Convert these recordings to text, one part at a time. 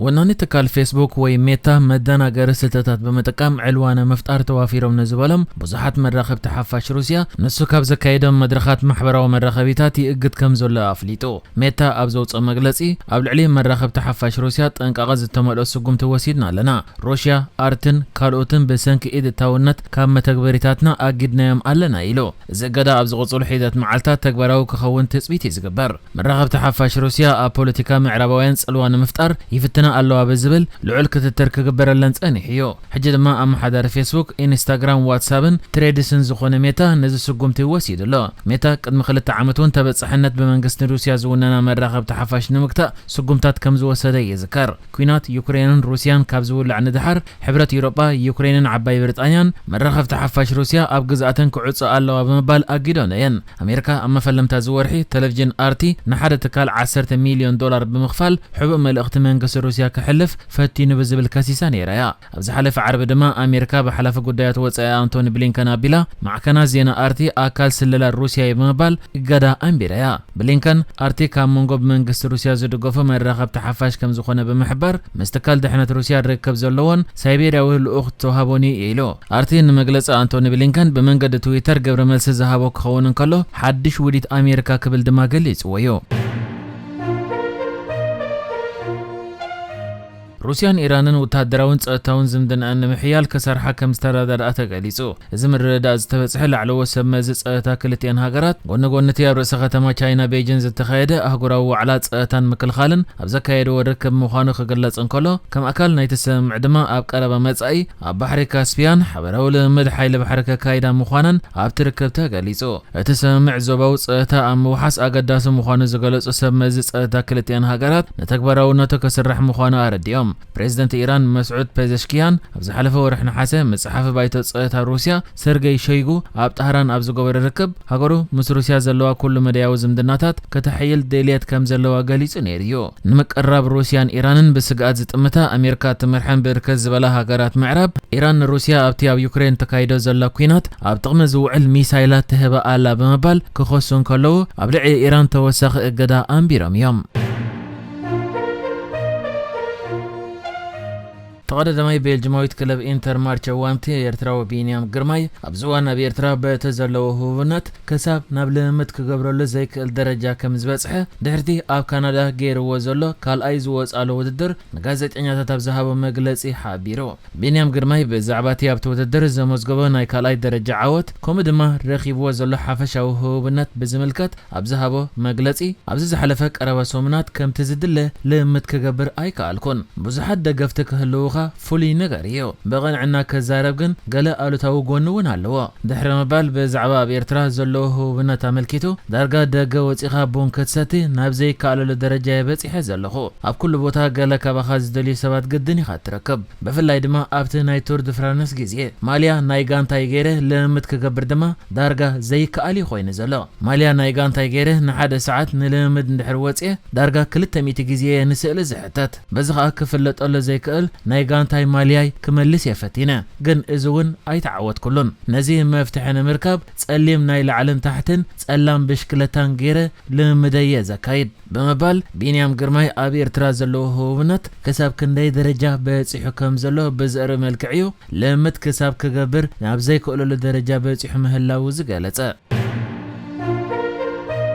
ወናኒ ትካል ፌስቡክ ወይ ሜታ መደናገሪ ስልትታት ብምጥቃም ዕልዋ ንምፍጣር ተዋፊሮም ንዝበሎም ብዙሓት መራኸብቲ ሓፋሽ ሩስያ፣ ንሱ ካብ ዘካየዶም መድረኻት ማሕበራዊ መራኸቢታት ይእግድ ከም ዘሎ ኣፍሊጡ። ሜታ ኣብ ዘውፅኦ መግለፂ፣ ኣብ ልዕሊ መራኸብቲ ሓፋሽ ሩስያ ጥንቃቐ ዝተመልኦ ስጉምቲ ወሲድና ኣለና። ሩስያ፣ ኣርትን ካልኦትን ብሰንኪ ኢድ እታውነት ካብ መተግበሪታትና ኣጊድናዮም ኣለና ኢሉ። እዚ እገዳ ኣብ ዝቕፅሉ ሒደት መዓልታት ተግባራዊ ክኸውን ትፅቢት እዩ ዝግበር። መራኸብቲ ሓፋሽ ሩስያ ኣብ ፖለቲካ ምዕራባውያን ጽልዋ ንምፍጣር ይፍትና ኣለዋ ብዝብል ልዑል ክትትር ክግበረለን ጸኒሑ እዩ። ሕጂ ድማ ኣመሓዳሪ ፌስቡክ፣ ኢንስታግራም፣ ዋትሳፕን ትሬድስን ዝኾነ ሜታ ነዚ ስጉምቲ ወሲዱ ኣሎ። ሜታ ቅድሚ ክልተ ዓመት እውን ተበጻሕነት ብመንግስቲ ሩስያ ዝውነና መራኸብቲ ሓፋሽ ንምግታእ ስጉምታት ከም ዝወሰደ ይዝከር። ኲናት ዩክሬንን ሩስያን ካብ ዝውላዕ ንደሓር፣ ሕብረት ኤውሮጳ፣ ዩክሬንን ዓባይ ብሪጣንያን መራኸብቲ ሓፋሽ ሩስያ ኣብ ግዝኣተን ክዕጾ ኣለዋ ብምባል ኣጊዶን እየን። ኣሜሪካ ኣብ መፈለምታ እዚ ወርሒ ቴሌቪዥን ኣርቲ ንሓደ ትካል ዓሰርተ ሚልዮን ዶላር ብምኽፋል ሕቡእ መልእኽቲ መንግስቲ ሩስያ ክሕልፍ ፈቲኑ ብዝብል ከሲሳ ነይራ እያ። ኣብ ዝሓለፈ ዓርቢ ድማ ኣሜሪካ ብሓላፊ ጉዳያት ወጻኢ ኣንቶኒ ብሊንከን ኣቢላ፣ ማዕከናት ዜና ኣርቲ ኣካል ስለላ ሩስያ እዩ ብምባል እገዳ ኣንቢራ እያ። ብሊንከን፣ ኣርቲ ካብ መንጎ ብመንግስቲ ሩስያ ዝድገፉ መራኸብቲ ሓፋሽ ከም ዝኾነ ብምሕባር፣ ምስ ትካል ድሕነት ሩስያ ርክብ ዘለዎን ሳይቤርያዊ ልኡኽ ተዋህቦን እዩ ኢሉ። ኣርቲ ንመግለጺ ኣንቶኒ ብሊንከን ብመንገዲ ትዊተር ግብረ መልሲ ዝሃቦ ክኸውን እንከሎ፣ ሓድሽ ውዲት ኣሜሪካ ክብል ድማ ገሊጽዎ እዩ። ሩስያን ኢራንን ወተሃደራውን ጸጥታውን ዝምድናኣን ንምሕያል ክሰርሓ ከም ዝተረዳድኣ ተገሊጹ። እዚ ምርድዳእ ዝተበጽሐ ላዕለዎት ሰብ መዚ ጸጥታ ክልቲኣን ሃገራት፣ ጎኒ ጎኒ እቲ ኣብ ርእሰ ከተማ ቻይና ቤጂን ዝተኻየደ ኣህጉራዊ ዋዕላ ጸጥታን ምክልኻልን ኣብ ዘካየድዎ ርክብ ምዃኑ ክግለጽ እንከሎ፣ ከም ኣካል ናይቲ ስምምዕ ድማ ኣብ ቀረባ መጻኢ ኣብ ባሕሪ ካስፒያን ሓበራዊ ልምምድ ሓይሊ ባሕሪ ከካይዳ ምዃነን ኣብቲ ርክብ ተገሊጹ። እቲ ስምምዕ ዞባዊ ጸጥታ ኣብ ምውሓስ ኣገዳሲ ምዃኑ ዝገለጹ ሰብ መዚ ጸጥታ ክልቲኣን ሃገራት፣ ንተግባራውነቱ ክስራሕ ምዃኑ ኣረዲኦም። ፕሬዝደንት ኢራን መስዑድ ፔዘሽኪያን ኣብ ዝሓለፈ ወርሒ ነሓሰ ምስ ጸሓፊ ባይቶ ጸጥታ ሩስያ ሰርገይ ሾይጉ ኣብ ጣህራን ኣብ ዝገበሮ ርክብ፣ ሃገሩ ምስ ሩስያ ዘለዋ ኩሉ መዳያዊ ዝምድናታት ከተሐይል ድልየት ከም ዘለዋ ገሊጹ ነይሩ እዩ። ንምቅርራብ ሩስያን ኢራንን ብስግኣት ዝጥምታ ኣሜሪካ እትመርሐን ብርክት ዝበላ ሃገራት ምዕራብ፣ ኢራን ንሩስያ ኣብቲ ኣብ ዩክሬን ተካይዶ ዘላ ኲናት ኣብ ጥቕሚ ዝውዕል ሚሳይላት ትህባ ኣላ ብምባል ክኸሱ እንከለዉ፣ ኣብ ልዕሊ ኢራን ተወሳኺ እገዳ ኣንቢሮም እዮም። ተቐዳዳማይ ቤልጅማዊት ክለብ ኢንተር ማርቸ ዋንቲ ኤርትራዊ ቢንያም ግርማይ ኣብዚ እዋን ኣብ ኤርትራ በቲ ዘለዎ ህቡብነት ክሳብ ናብ ልምምድ ክገብረሉ ዘይክእል ደረጃ ከም ዝበጽሐ ድሕርቲ ኣብ ካናዳ ገይርዎ ዘሎ ካልኣይ ዝወጻሉ ውድድር ንጋዜጠኛታት ኣብ ዝሃቦ መግለጺ ሓቢሩ። ቢንያም ግርማይ ብዛዕባ እቲ ኣብቲ ውድድር ዘመዝገቦ ናይ ካልኣይ ደረጃ ዓወት ከምኡ ድማ ረኺብዎ ዘሎ ሓፈሻዊ ህቡብነት ብዝምልከት ኣብ ዝሃቦ መግለጺ፣ ኣብዚ ዝሓለፈ ቀረባ ሰሙናት ከምቲ ዝድለ ልምምድ ክገብር ኣይከኣልኩን። ብዙሓት ደገፍቲ ክህልዉኻ ፍሉይ ነገር እዩ። ብቕንዕና ክዛረብ ግን ገለ ኣሉታዊ ጎኒ እውን ኣለዎ። ድሕሪ ምባል ብዛዕባ ኣብ ኤርትራ ዘለዎ ህቡብነት ኣመልኪቱ፣ ዳርጋ ደገ ወጺኻ ቡን ክትሰቲ ናብ ዘይከኣለሉ ደረጃ እየ በጺሐ ዘለኹ። ኣብ ኩሉ ቦታ ገለ ካባኻ ዝደልዩ ሰባት ግድን ኢኻ ትረክብ። ብፍላይ ድማ ኣብቲ ናይ ቱር ድ ፍራንስ ግዜ ማልያ ናይ ጋንታይ ገይረ ልምምድ ክገብር ድማ ዳርጋ ዘይከኣል እዩ ኮይኑ ዘሎ። ማልያ ናይ ጋንታይ ገይረ ንሓደ ሰዓት ንልምምድ እንድሕር ወፅየ ዳርጋ ክልተ ሚእቲ ግዜ እየ ንስእሊ ዝሕተት። በዚ ከዓ ክፍለጠሉ ዘይክእል ናይ ጋንታይ ማልያይ ክመልስ እየ ፈቲነ፣ ግን እዚ እውን ኣይተዓወትኩሉን። ነዚ መፍትሒ ንምርካብ ጸሊም ናይ ላዕልን ታሕትን ጸላም ብሽክለታን ገይረ ልምምደይ እየ ዘካይድ። ብምባል ቢንያም ግርማይ ኣብ ኤርትራ ዘለዎ ህቡብነት ክሳብ ክንደይ ደረጃ በጺሑ ከም ዘሎ ብዘርኢ መልክዕ እዩ። ልምምድ ክሳብ ክገብር ናብ ዘይክእለሉ ደረጃ በጺሑ ምህላዉ ዝገለጸ።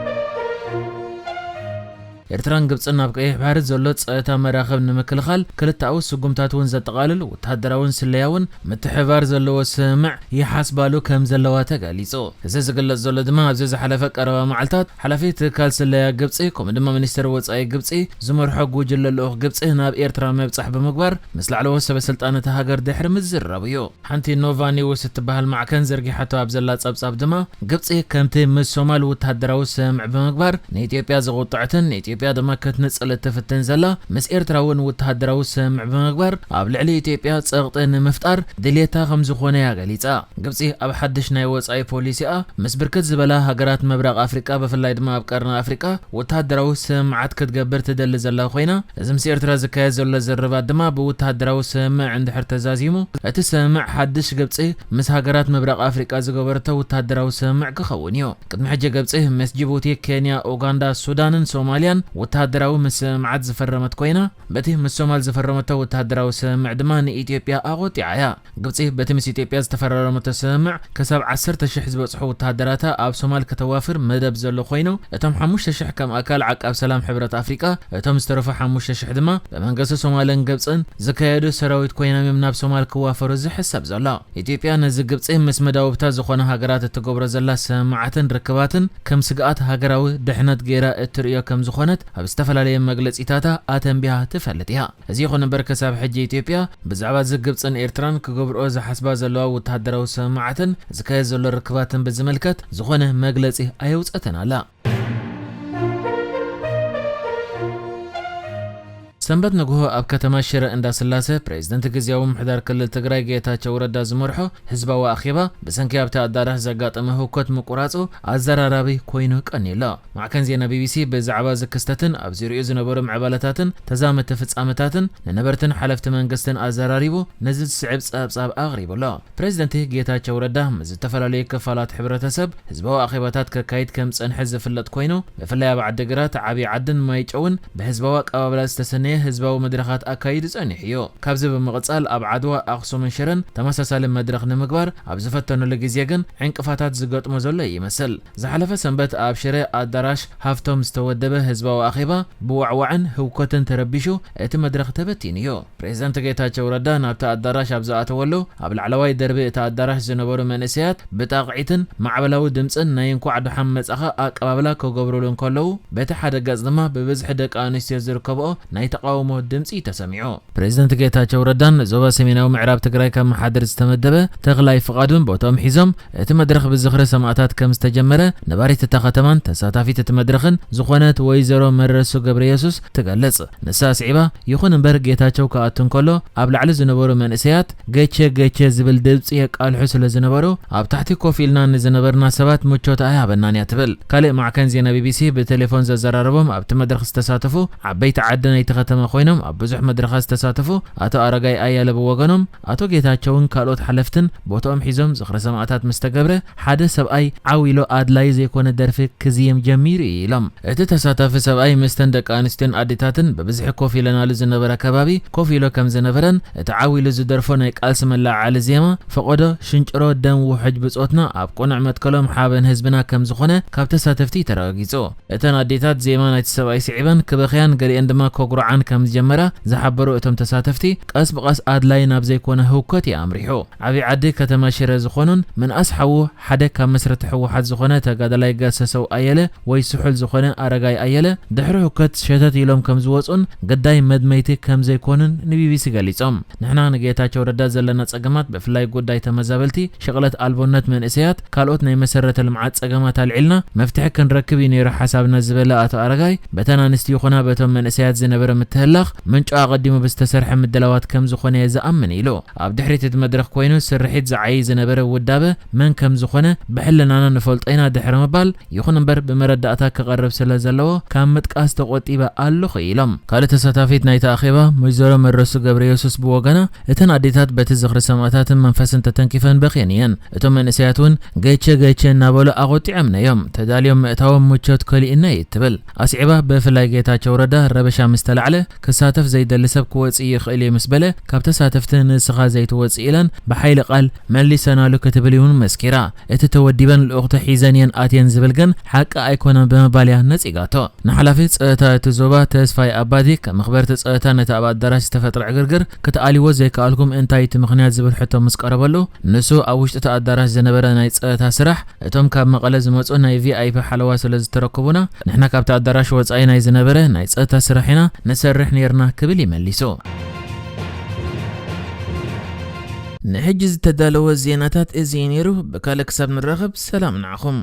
ኤርትራን ግብጽን ኣብ ቀይሕ ባሕሪ ዘሎ ጸጥታ መራኽብ ንምክልኻል ክልተኣዊ ስጉምታት እውን ዘጠቓልል ወተሃደራውን ስለያውን ምትሕብባር ዘለዎ ስምምዕ ይሓስባሉ ከም ዘለዋ ተገሊጹ። እዚ ዝግለጽ ዘሎ ድማ ኣብዚ ዝሓለፈ ቀረባ መዓልታት ሓላፊ ትካል ስለያ ግብጺ ከምኡ ድማ ሚኒስትር ወጻኢ ግብጺ ዝመርሖ ጉጅለ ልኡኽ ግብጺ ናብ ኤርትራ ምብጻሕ ብምግባር ምስ ላዕለዎት ሰበ ስልጣን እታ ሃገር ድሕሪ ምዝርራቡ እዩ። ሓንቲ ኖቫ ኒውስ እትበሃል ማዕከን ዘርጊሓቶ ኣብ ዘላ ጸብጻብ ድማ ግብጺ ከምቲ ምስ ሶማል ወተሃደራዊ ስምምዕ ብምግባር ንኢትዮጵያ ዘቑጥዐትን ንኢትዮጵያ ድማ ክትንጽል እትፍትን ዘላ ምስ ኤርትራ እውን ወተሃደራዊ ስምምዕ ብምግባር ኣብ ልዕሊ ኢትዮጵያ ጸቕጢ ንምፍጣር ድልየታ ከም ዝኾነ እያ ገሊጻ። ግብጺ ኣብ ሓድሽ ናይ ወጻኢ ፖሊሲኣ ምስ ብርክት ዝበላ ሃገራት ምብራቕ ኣፍሪቃ ብፍላይ ድማ ኣብ ቀርኒ ኣፍሪቃ ወተሃደራዊ ስምምዓት ክትገብር ትደሊ ዘላ ኮይና፣ እዚ ምስ ኤርትራ ዝካየድ ዘሎ ዝርርባት ድማ ብወተሃደራዊ ስምምዕ እንድሕር ተዛዚሙ፣ እቲ ስምምዕ ሓድሽ ግብጺ ምስ ሃገራት ምብራቕ ኣፍሪቃ ዝገበረቶ ወተሃደራዊ ስምምዕ ክኸውን እዩ። ቅድሚ ሕጂ ግብጺ ምስ ጅቡቲ፣ ኬንያ፣ ኡጋንዳ፣ ሱዳንን ሶማልያን ወተሃደራዊ ምስምማዓት ዝፈረመት ኮይና፣ በቲ ምስ ሶማል ዝፈረመቶ ወተሃደራዊ ስምምዕ ድማ ንኢትዮጵያ ኣቖጢዓ እያ። ግብጺ በቲ ምስ ኢትዮጵያ ዝተፈራረመቶ ስምምዕ ክሳብ ዓሰርተ ሽሕ ዝበጽሑ ወተሃደራታ ኣብ ሶማል ከተዋፍር መደብ ዘሎ ኮይኑ፣ እቶም ሓሙሽተ ሽሕ ከም ኣካል ዓቃብ ሰላም ሕብረት ኣፍሪቃ፣ እቶም ዝተረፉ ሓሙሽተ ሽሕ ድማ ብመንግስቲ ሶማልን ግብጽን ዝካየዱ ሰራዊት ኮይኖም እዮም ናብ ሶማል ክዋፈሩ ዝሕሰብ ዘሎ። ኢትዮጵያ ነዚ ግብጺ ምስ መዳውብታ ዝኾነ ሃገራት እትገብሮ ዘላ ስምምዓትን ርክባትን ከም ስግኣት ሃገራዊ ድሕነት ገይራ እትርእዮ ከም ዝኾነት ኣብ ዝተፈላለየ መግለጺታታ ኣተንቢሃ ትፈልጥ እያ። እዚ ይኹን እምበር፣ ክሳብ ሕጂ ኢትዮጵያ ብዛዕባ እዚ ግብጽን ኤርትራን ክገብርኦ ዝሓስባ ዘለዋ ወተሃደራዊ ስምምዓትን ዝካየድ ዘሎ ርክባትን ብዝምልከት ዝኾነ መግለጺ ኣየውጸተን ኣላ። ሰንበት ንግሆ ኣብ ከተማ ሽረ እንዳስላሰ ፕሬዝደንት ግዝያዊ ምምሕዳር ክልል ትግራይ ጌታቸው ረዳ ዝመርሖ ህዝባዊ ኣኼባ ብሰንኪ ኣብቲ ኣዳራሽ ዘጋጠመ ህውከት ምቁራጹ ኣዘራራቢ ኮይኑ ቀኒሎ። ማዕከን ዜና ቢቢሲ ብዛዕባ እዚ ክስተትን ኣብ ዙሪኡ ዝነበሩ ምዕባለታትን ተዛመድቲ ፍጻመታትን ንነበርትን ሓለፍቲ መንግስትን ኣዘራሪቡ ነዚ ዝስዕብ ጸብጻብ ኣቕሪቡ ኣሎ። ፕሬዝደንት ጌታቸው ረዳ ምስ ዝተፈላለዩ ክፋላት ሕብረተሰብ ህዝባዊ ኣኼባታት ከካይድ ከም ዝጸንሐ ዝፍለጥ ኮይኑ፣ ብፍላይ ኣብ ዓዲግራት፣ ዓብዪ ዓድን ማይጨውን ብህዝባዊ ኣቀባብላ ዝተሰነየ ህዝባዊ መድረኻት ኣካይዱ ጸኒሑ እዩ። ካብዚ ብምቕጻል ኣብ ዓድዋ፣ ኣኽሱምን ሽረን ተመሳሳሊ መድረኽ ንምግባር ኣብ ዝፈተነሉ ግዜ ግን ዕንቅፋታት ዝገጥሞ ዘሎ ይመስል። ዝሓለፈ ሰንበት ኣብ ሽረ ኣዳራሽ ሃፍቶም ዝተወደበ ህዝባዊ ኣኼባ ብዋዕዋዕን ህውከትን ተረቢሹ እቲ መድረኽ ተበቲኑ እዩ። ፕሬዝደንት ጌታቸው ረዳ ናብቲ ኣዳራሽ ኣብ ዝኣተወሉ፣ ኣብ ላዕለዋይ ደርቢ እቲ ኣዳራሽ ዝነበሩ መንእሰያት ብጣቕዒትን ማዕበላዊ ድምጽን ናይ እንኳዕ ደሓን መጻኻ ኣቀባብላ ክገብሩሉ እንከለዉ፣ በቲ ሓደ ገጽ ድማ ብብዝሒ ደቂ ኣንስትዮ ዝርከብኦ ናይ ተቓውሞ ድምጺ ተሰሚዑ። ፕሬዝደንት ጌታቸው ረዳን ዞባ ሰሜናዊ ምዕራብ ትግራይ ከመሓድር ዝተመደበ ተኽላይ ፍቓዱን ቦትኦም ሒዞም፣ እቲ መድረኽ ብዝኽሪ ሰማእታት ከም ዝተጀመረ ነባሪት እታ ከተማን ተሳታፊት እቲ መድረኽን ዝኾነት ወይዘሮ መረሱ ገብረየሱስ ትገልጽ። ንሳ ኣስዒባ፣ ይኹን እምበር ጌታቸው ክኣቱ እንከሎ ኣብ ላዕሊ ዝነበሩ መንእሰያት ገቸ ገቸ ዝብል ድምጺ የቃልሑ ስለ ዝነበሩ፣ ኣብ ታሕቲ ኮፍ ኢልና ንዝነበርና ሰባት ምቾት ኣይሃበናን እያ ትብል። ካልእ ማዕከን ዜና ቢቢሲ ብቴሌፎን ዘዘራረቦም ኣብቲ መድረኽ ዝተሳተፉ ዓበይቲ ዓዲ ናይቲ ከተማ ኮይኖም ኣብ ብዙሕ መድረኻት ዝተሳተፉ ኣቶ ኣረጋይ ኣያለ ብወገኖም፣ ኣቶ ጌታቸውን ካልኦት ሓለፍትን ቦትኦም ሒዞም ዝኽሪ ሰማእታት ምስ ተገብረ፣ ሓደ ሰብኣይ ዓው ኢሉ ኣድላዪ ዘይኮነ ደርፊ ክዝየም ጀሚሩ እዩ ኢሎም። እቲ ተሳታፊ ሰብኣይ ምስተን ደቂ ኣንስትዮን ኣዴታትን ብብዝሒ ኮፍ ኢለናሉ ዝነበረ ከባቢ ኮፍ ኢሉ ከም ዝነበረን፣ እቲ ዓው ኢሉ ዝደርፎ ናይ ቃልሲ መለዓዓሊ ዜማ፣ ፈቐዶ ሽንጭሮ ደም ውሕጅ ብጾትና ኣብ ቅኑዕ መትከሎም ሓበን ህዝብና ከም ዝኾነ ካብ ተሳተፍቲ ተረጋጊጹ። እተን ኣዴታት ዜማ ናይቲ ሰብኣይ ስዒበን ክበኽያን ገሊአን ድማ ከጉርዓን ከም ዝጀመራ ዝሓበሩ እቶም ተሳተፍቲ፣ ቀስ ብቐስ ኣድላይ ናብ ዘይኮነ ህውከት እዩ ኣምሪሑ። ዓብዪ ዓዲ ከተማ ሽረ ዝኾኑን ምንኣስ ሓዉ ሓደ ካብ መስረቲ ህወሓት ዝኾነ ተጋዳላይ ገሰሰው ኣየለ ወይ ስሑል ዝኾነ ኣረጋይ ኣየለ፣ ድሕሪ ህውከት ሸተት ኢሎም ከም ዝወጹን ግዳይ መድመይቲ ከም ዘይኮኑን ንቢቢሲ ገሊጾም። ንሕና ንጌታቸው ረዳ ዘለና ጸገማት፣ ብፍላይ ጉዳይ ተመዛበልቲ፣ ሽቕለት ኣልቦነት መንእሰያት፣ ካልኦት ናይ መሰረተ ልምዓት ጸገማት ኣልዒልና መፍትሒ ክንረክብ እዩ ነይሩ ሓሳብና ዝበለ ኣቶ ኣረጋይ፣ በተን ኣንስቲ ይኹና በቶም መንእሰያት ዝነበረ ምትህላኽ ምንጩ ኣቐዲሙ ብዝተሰርሐ ምድላዋት ከም ዝኾነ እየ ዝኣምን ኢሉ። ኣብ ድሕሪት እቲ መድረኽ ኮይኑ ስርሒት ዝዓዪ ዝነበረ ውዳበ መን ከም ዝኾነ ብሕልናና ንፈልጦ ኢና ድሕሪ ምባል፣ ይኹን እምበር ብመረዳእታ ክቐርብ ስለ ዘለዎ ካብ ምጥቃስ ተቖጢበ ኣለኹ ኢሎም። ካልእ ተሳታፊት ናይቲ ኣኼባ ወይዘሮ መረሱ ገብረየሱስ ብወገና፣ እተን ኣዴታት በቲ ዝኽሪ ሰማእታትን መንፈስን ተተንኪፈን በኽየን እየን። እቶም መንእሰያት እውን ገቸ ገቸ እናበሉ ኣቖጢዖምና እዮም። ተዳልዮም ምእታዎም ምቾት ከሊኡና እዩ ትብል። ኣስዒባ ብፍላይ ጌታቸው ረዳ ረበሻ ምስ ተላዕለ ክሳተፍ ዘይደሊ ሰብ ክወጽእ ይኽእል እዩ ምስ በለ ካብ ተሳተፍቲ ንስኻ ዘይትወጽእ ኢለን ብሓይሊ ቃል መሊሰናሉ ክትብል እውን መስኪራ። እቲ ተወዲበን ልኡኽቲ ሒዘን እየን ኣትየን ዝብል ግን ሓቂ ኣይኮነን ብምባል እያ ነጺጋቶ። ንሓላፊ ጸጥታ እቲ ዞባ ተስፋይ ኣባዲ፣ ከም መኽበርቲ ጸጥታ ነቲ ኣብ ኣዳራሽ ዝተፈጥረ ዕግርግር ክትኣልይዎ ዘይከኣልኩም እንታይ እቲ ምኽንያት ዝብል ሕቶ ምስ ቀረበሉ፣ ንሱ ኣብ ውሽጢ እቲ ኣዳራሽ ዝነበረ ናይ ጸጥታ ስራሕ፣ እቶም ካብ መቐለ ዝመጹ ናይ ቪኣይፒ ሓለዋ ስለ ዝተረከቡና፣ ንሕና ካብቲ ኣዳራሽ ወጻኢ ናይ ዝነበረ ናይ ጸጥታ ስራሕ ኢና ንሰርሕ ነይርና ክብል እዩ መሊሱ። ንሕጂ ዝተዳለወ ዜናታት እዚ እዩ ነይሩ። ብካልእ ክሳብ ንራኸብ ሰላም ንዓኹም።